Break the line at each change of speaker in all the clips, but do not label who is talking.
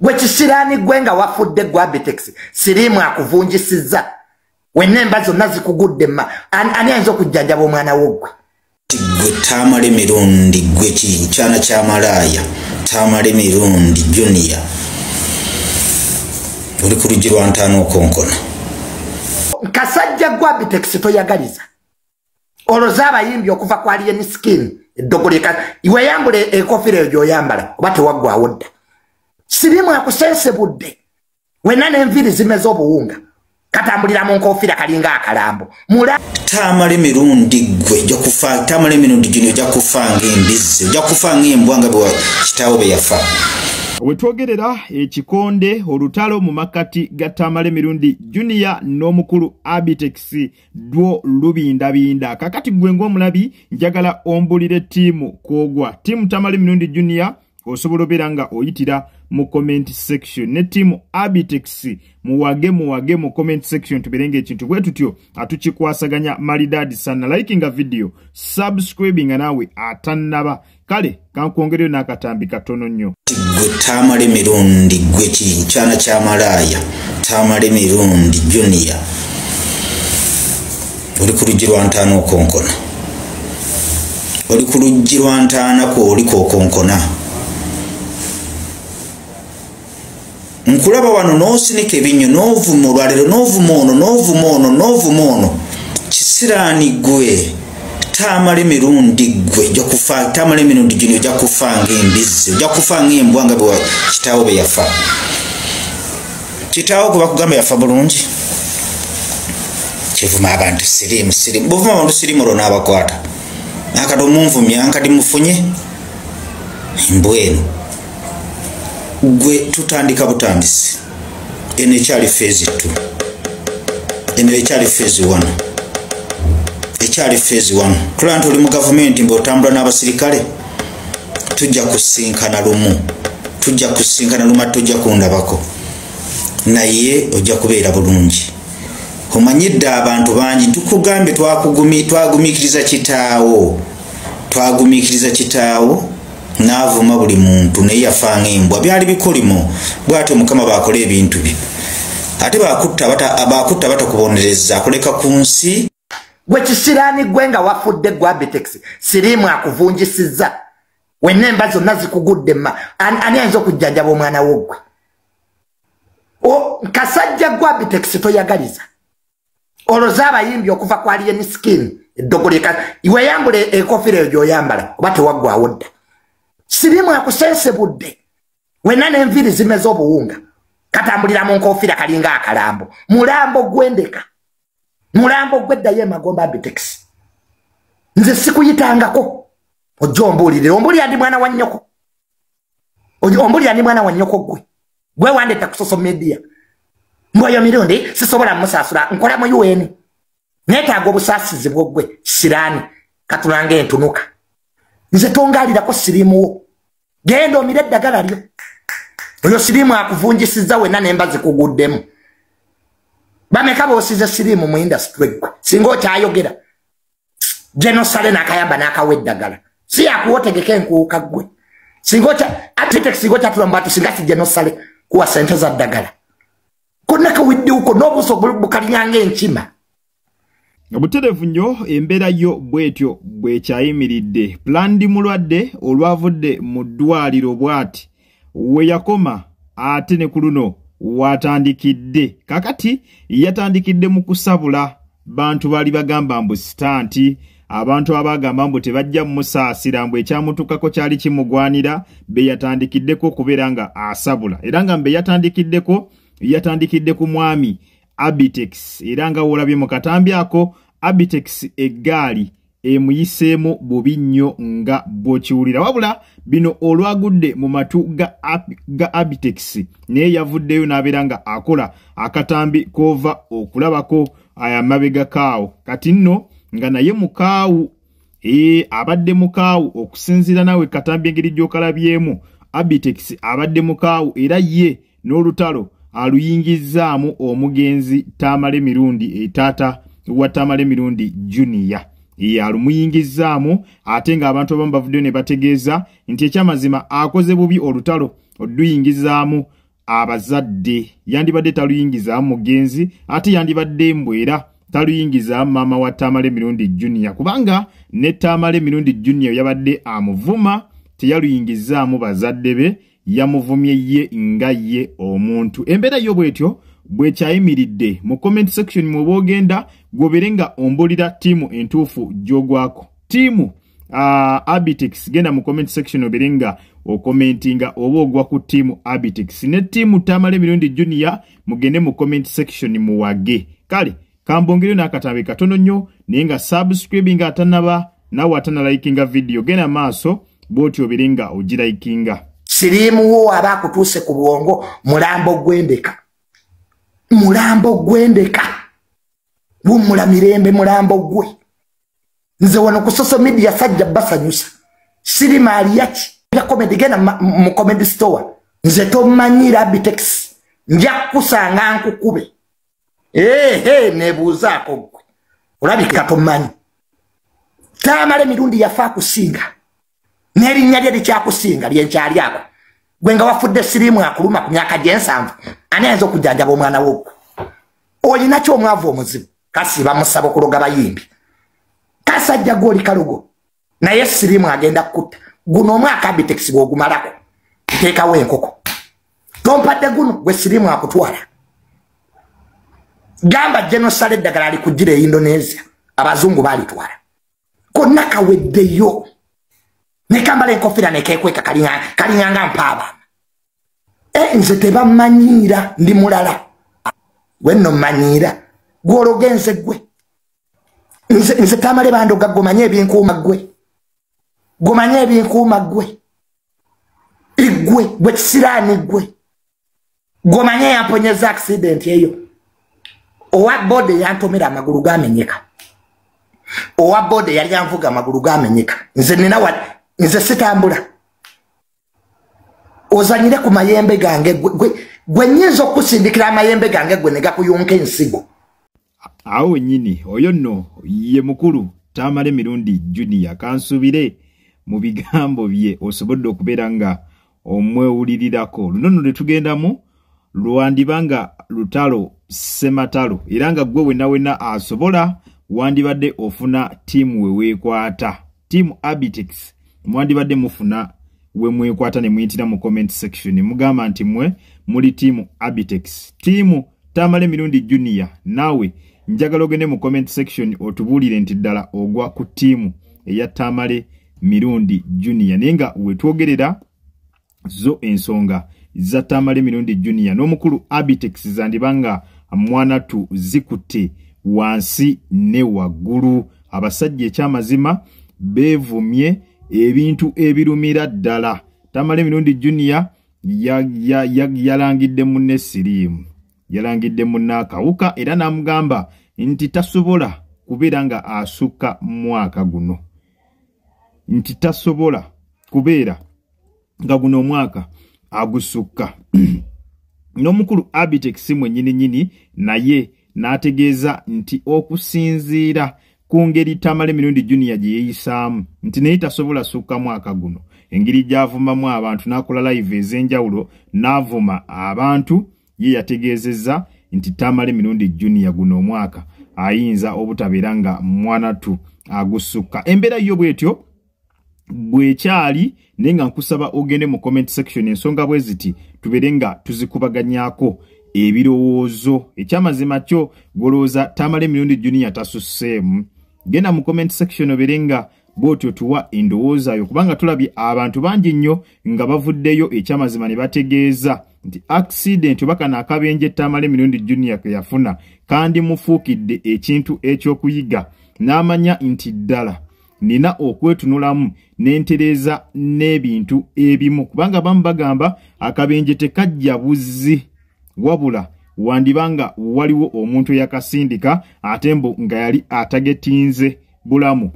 Gwe kisiraani gwe nga wafudde gwe Abitex, siriimu akuvunjisizza. Wenna emba zonna zikugudde mma. Ani ayinza okujjanjaba omwana wo gwe?
Gwe Tamale Mirundi, gwe kyana kya malaaya Tamale Mirundi Junior, oli ku luggi lwa ntaana okonkona.
Kasajja gwe Abitex toyagaliza. Olwo abayimbi okuva ku Alien Skin eddogo lyeka weyambule enkofiira eyo gy'oyambala oba tewaggwawo dda. Siriimu akusensebudde. Wenna n'enviiri zimeze obuwunga. Katambulira mu nkofiira kalinga akalambo.
Tamale Mirundi gwe ojja kufa. Tamale Mirundi Junior ojja kufa ng'embizzi, ojja kufa ng'embwa nga kitaawo bwe yafa.
Wetwogerera ekikonde olutalo mu makkati ga Tamale Mirundi Junior n'omukulu Abitex dwo lubindabinda. Kakati gwe ng'omulabi njagala ombulire ttiimu kwogwa. Ttiimu Tamale Mirundi Junior osobola obeera nga oyitira mu comment section, ne ttiimu Abitex muwage muwage mu comment section, tubeere ekintu bwe tutyo atukikwasaganya maridadi sana. Likinga video, subscribinga naawe atannaba. Kale kankwongereyo n'akatambi katono nnyo.
Gwe Tamale Mirundi, gwe kyana kya malaaya Tamale Mirundi Junior, oli ku luggi lwa ntaana okonkona. Oli ku luggi lwa ntaana kw'oli k'okonkona. Nkulaba wano n'osinika ebinnyo n'ovuma olwaleero n'ovuma ono n'ovuma ono n'ovuma ono. Kisiraani gwe Tamale Mirundi gwe ojja kufa. Tamale Mirundi Junior ojja kufa ng'embizzi, ojja kufa ng'embwa nga kitaawo bwe yafa. Kitaawo gwe bakugamba yafa bulungi. Kivuma abantu siriimu siriimu, bw'ovuma abantu siriimu olwo n'abakwata. Akati omunvumya nkati mufunye embwa eno. Gwe tutandika butandisi. Eno ekyali phase 2, eno ekyali phase 1, ekyali phase 1. Tulaba nti oli mu gavumenti ng'otambula n'abasirikale, tujja kusinkana lumu, tujja kusinkana lumu, tujja kundabako, naye ojja kubeera bulungi. Omanyidde abantu bangi tukugambye twagumiikiriza kitaawo, twagumiikiriza kitaawo n'avuma buli muntu naye yafa ng'embwa. Byali bikolimo bw'atyo Mukama baakola ebintu bye. Ate baakutta batakubonereza akuleka ku nsi.
Gwe kisiraani gwe nga wafudde gwe Abitex, siriimu akuvunjisizza. Wenna emba zonna zikugudde mma. Ani ayinza okujjanjaba omwana wo gwe? Kasajja gwe Abitex toyagaliza. Olwo abayimbi okuva ku Alien Skin eddogo lyeka weyambule enkofiira eyo gy'oyambala oba tewaggwawo dda. Siriimu akusensebudde. Wenna n'enviiri zimeze obuwunga. Katambulira mu nkofiira kalinga akalambo. Mulambo gwendeka. Mulambo gweddayo emagombe Abitex. Nze sikuyitangako. Ojja ombuulire. Ombuulira ndi mwana wa nnyoko. Ombuulira ndi mwana wa nnyoko gwe. Gwe wandeeta ku social media. Mbwoyo Mirundi sisobola musaasula, nkola mu UN. Neetaaga obusaasizi bwo gwe kisiraani katulanga entunuka. Nze tongaalirako siriimu wo. Genda omire eddagala lyo. Oyo siriimu akuvunjisizza wenna n'emba zikuguddemu. Bameka b'osize siriimu mu industry gwe. Singa okyayogera. Genosale n'akayamba n'akawa eddagala. Si yakuwa otegeke enkuuka gwe. Abitex singa okyatula mu bantu singa si Genosale kuwa ssente za ddagala. Konna kawiddiwuko n'obuso bukalinganga enkima.
Obutereevu nnyo embeera yo bw'etyo bw'ekyayimiridde. Pulandi mulwadde olwavudde mu ddwaliro bw'ati we yakoma ate ne ku luno watandikidde. Kakati yatandikidde mu kusabula bantu baali bagamba mbu sitanti, abantu abagamba mbu tebajja mmusaasira mbu ekyamutuukako kyali kimugwanira, be yatandikiddeko okubeera nga asabula. Era nga mbe yatandikiddeko, yatandikidde ku mwami Abitex. Era nga w'olabye mu katambi ako, Abitex eggaali emuyiseemu bubi nnyo nga bw'okiwulira. Wabula bino olwagudde mu matu ga Abitex, naye yavuddeyo n'abeera nga akola akatambi k'ova okulabako amabega kaawo. Kati nno nga naye mukaawu, abadde mukaawu okusinziira naawe katambi engeri gy'okalabyemu. Abitex abadde mukaawu era ye n'olutalo aluyingizzaamu omugenzi Tamale Mirundi, taata wa Tamale Mirundi Junior. Alumuyingizzaamu ate ng'abantu abamu bavuddeyo ne bategeeza nti ekyamazima akoze bubi olutalo oduyingizaamu abazadde, yandibadde taluyingizaamu mugenzi, ate yandibadde mbwera taluyingizaamu maama wa Tamale Mirundi Junior, kubanga ne Tamale Mirundi Junior yabadde amuvuma, teyaluyingizaamu bazadde be, yamuvumye ye nga ye omuntu. Embeera yo bwetyo bwekyayimiridde. Mu comment section mwoba ogenda gobere nga ombulira ttiimu entuufu gy'ogwako. Ttiimu Abitex, genda mu comment section obere nga okomentinga oba ogwa ku ttiimu Abitex ne ttiimu Tamale Mirundi Junior, mugende mu comment section muwage. Kale kambongereyo n'akatambi katono nnyo, naye nga subscribing atanaba nawe atanalikinga video, genda maaso bw'otyo obere nga ogilikinga.
Siriimu wo aba akutuuse ku bwongo, mulambo gwendeka, mulambo gwendeka, wummula mirembe mulambo gwe. Nze wano ku social media sajja basanyusa, siri maaliyaki ya comedy, genda mu comedy store. Nze tomanyira Abitex, nja kukusanga nkukube. Ehe, nebuuzaako ggwe, olabika tomanyi. Tamale Mirundi yafa kusinga, n'erinnya lye likyakusinga lyenkyali ako. Gwe nga wafudde siriimu akuluma ku myaka gy'ensanvu, ani ayinza okujjanjaba omwana wo? Olina ki omwavu omuzibu? Kasi bamusaba okuloga bayimbi, kasajja gw'oli kalogo, naye siriimu agenda kukutta. Guno omwaka Abitex bw'ogumalako, nteekawo enkoko. Tompadde guno, gwe siriimu akutwala. Gamba genosale eddagala alikugira e Indonesia, abazungu baalitwala. Konna kaweddeyo. Nekambala enkofiira nekekweka kalinganga mpaaba. Nze tebamanyiira, ndi mulala. Gwe nno mmanyiira, gw'ologenze gwe. Nze Tamale bandoga, gomanye ebinkuuma gwe. Gomanye ebinkuuma gwe. Igwe, gwe kisiraani gwe. Gomanye yamponyeza accident eyo. Owa bode yantomera amagulu gamenyeka. Owa bode yali anvuga amagulu gamenyeka. Nze nina wa, nze sitambula. Ozanyire ku mayembe gange gwe nnyinza okusindikira amayembe gange gwe ne gakuyunka ensigo.
Awo wennyini oyo nno ye mukulu Tamale Mirundi Junior. Kansubire mu bigambo bye osobodde okubeera nga omwewulirirako. Luno nno lwe tugendamu lwandibanga lutalo ssematalo, era nga ggwe wenna wenna asobola wandibadde ofuna ttiimu we weekwata. Ttiimu Abitex mwandibadde mufuna we mwekwata ne muyitira mu comment section mugamba nti mmwe muli ttiimu Abitex. Ttiimu Tamale Mirundi Junior, naawe njagala ogende mu comment section otubuulire nti ddala ogwa ku ttiimu eya Tamale Mirundi Junior. Naye nga wetwogerera zo ensonga za Tamale Mirundi Junior n'omukulu Abitex zandibanga mwanatu zikutte wansi ne waggulu. Abasajja ekyamazima beevumye ebintu ebirumira ddala. Tamale Mirundi Junior yalangidde munne siriimu, yalangidde munne akawuka, era n'amugamba nti tasobola kubeera nga asukka mwaka guno, nti tasobola kubeera nga guno omwaka agusukka. N'omukulu Abitex mwennyini nnyini naye n'ategeeza nti okusinziira ku ngeri Tamale Mirundi Junior gye yeeyisaamu nti naye tasobola sukka mwaka guno, engeri gy'avumamu abantu n'akola live ez'enjawulo n'avuma abantu, ye yategeezezza nti Tamale Mirundi Junior guno omwaka ayinza obutabeera nga mwanatu agusukka. Embeera yo bwetyo bwekyali, naye nga nkusaba ogende mu comment section ensonga bwe ziti tubeere nga tuzikubaganyaako ebirowoozo. Ekyamazima kyo gw'olowooza Tamale Mirundi Junior tasusseemu, genda mu comment section obeere nga bw'otyo tuwa endowooza yo, kubanga tulabye abantu bangi nnyo nga bavuddeyo ekyamazima ne bategeeza nti accident oba kano akabenje Tamale Mirundi Junior ke yafuna kandi mufuukidde ekintu ekyokuyiga, n'amanya nti ddala nina okwetunulamu n'entereeza n'ebintu ebimu, kubanga bamu bagamba akabenje tekajja buzzi, wabula wandibanga waliwo omuntu eyakasindika ate mbu nga yali atagetinze bulamu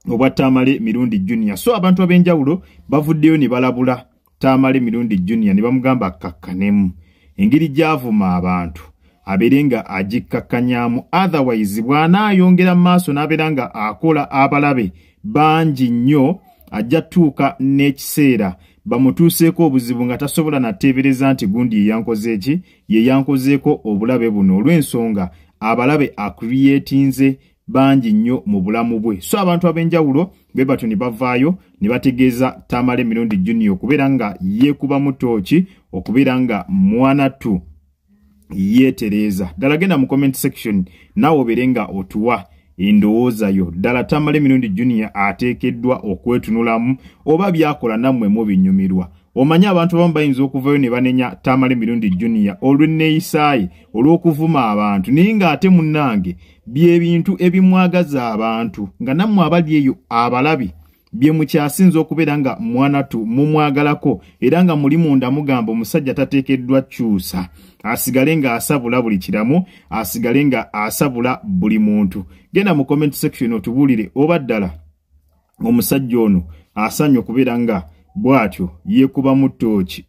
obwa Tamale Mirundi Junior. So abantu ab'enjawulo bavuddeyo ne balabula Tamale Mirundi Junior ne bamugamba akkakkanemu engeri gy'avuma abantu abeere nga agikkakkanyaamu, otherwise bw'anaayongera mu maaso n'abeera nga akola abalabe bangi nnyo ajja tuuka n'ekiseera bamutuuseeko obuzibu nga tasobola nateebereza nti gundi yeyankoze eki, yeyankozeeko obulabe buno, olw'ensonga abalabe acreatinze bangi nnyo mu bulamu bwe. So abantu ab'enjawulo be batyo ne bavaayo ne bategeeza Tamale Mirundi Junior okubeera nga yeekubamu tooki, okubeera nga mwanattu yeetereeza. Ddala genda mu comment section naawe obeere nga otuwa endowooza yo. Ddala Tamale Mirundi Junior ateekeddwa okwetunulamu oba byakola nammwe mubinyumirwa? Omanyi abantu abamu bayinza okuvayo ne banenya Tamale Mirundi Junior olw'enneeyisaaye, olw'okuvuma abantu, naye ng'ate munnange byebintu ebimwagaza abantu, nga nammwe abali eyo abalabi bye mukyasinza okubeera nga mwanatu mumwagalako, era nga muli munda mugamba omusajja tateekeddwa kyusa, asigale nga asabula buli kiramu, asigale nga asabula buli muntu. Genda mu comment section otubuulire oba ddala omusajja ono asaanye okubeera nga bw'atyo yeekubamu ttooki.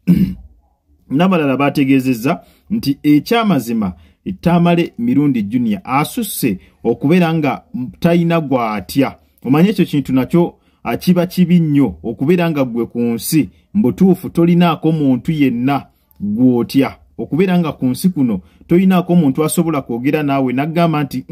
N'abalala bategeezezza nti ekyamazima Tamale Mirundi Junior asusse okubeera nga talina gw'atya. Omanye ekyo kintu nakyo kiba kibi nnyo, okubeera nga ggwe ku nsi mbutuufu tolinaako muntu yenna gw'otya, okubeera nga ku nsi kuno tolinaako muntu asobola kwogera naawe n'agamba nti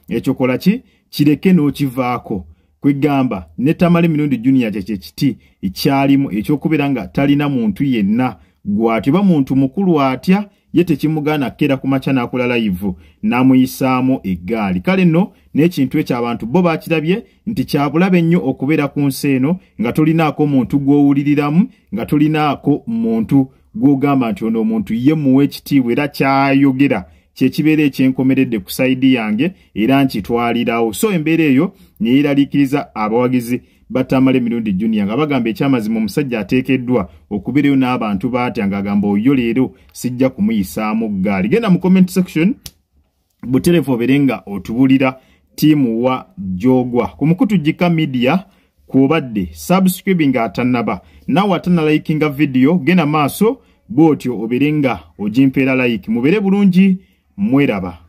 ekyo kola ki, kireke n'okivaako. Kwegamba ne Tamale Mirundi Junior kyekyo ekiti ekyalimu ekyokubeera nga talina muntu yenna gw'atya, oba muntu mukulu atya ye tekimugaana kkeera ku makya n'akola live n'amuyisaamu eggaali. Kale nno n'ekintu ekyo abantu bo baakirabye nti kyabulabe nnyo okubeera ku nsi eno nga tolinaako muntu gw'owuliriramu, nga tolinaako muntu gw'ogamba nti ono omuntu ye muwa ekitiibwa era kyayogera kyekibeera ekyenkomeredde ku sayidi yange era nkitwalirawo. So embeera eyo neyeraliikiriza abawagizi ba Tamale Mirundi Junior nga bagamba ekyamazima omusajja ateekeddwa okubeerayo n'abantu baatya, ng'agamba oyo leero sijja kumuyisaamu ggaali. Genda mu comment section butereevu obeere nga otubulira ttiimu wa gy'ogwa. Ku mukutu Gika Media kw'obadde, subscribing atannaba, naawe atannalikinga video genda maaso bw'otyo obeere nga ogimpeera like. Mubeere bulungi, mweraba.